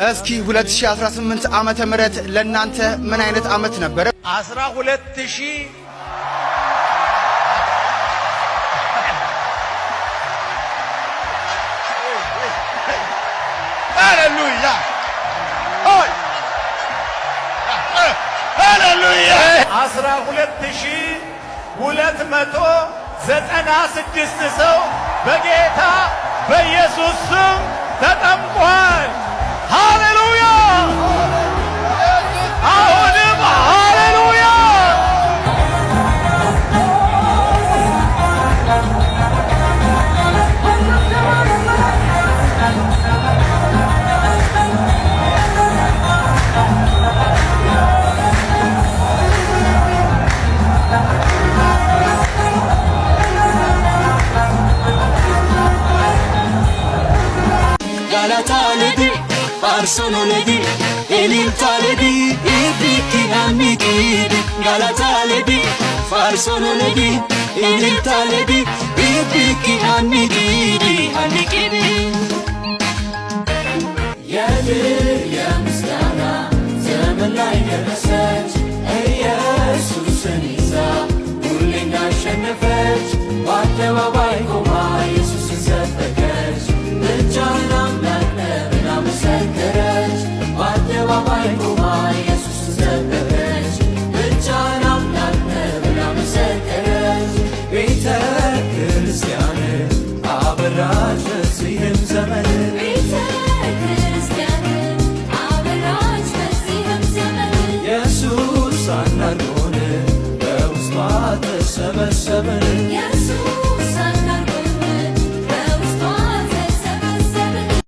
እስኪ 2018 ዓመተ ምህረት ለእናንተ ምን አይነት ዓመት ነበረ? 12,000። ሃሌሉያ፣ ሃሌሉያ! 12,296 ሰው በጌታ በኢየሱስ ስም ተጠምቋል። ሃሌሉያ! አሁንም ሃሌሉያ! Galataaledi, faarsololedi, ililtaaledi, ibikki hanniqiidi. Galataaledi, faarsololedi, ililtaaledi, ibikki hanniqiidi, hanniqiidi. የድል የምስጋና ዘመን ላይ ደረሰ።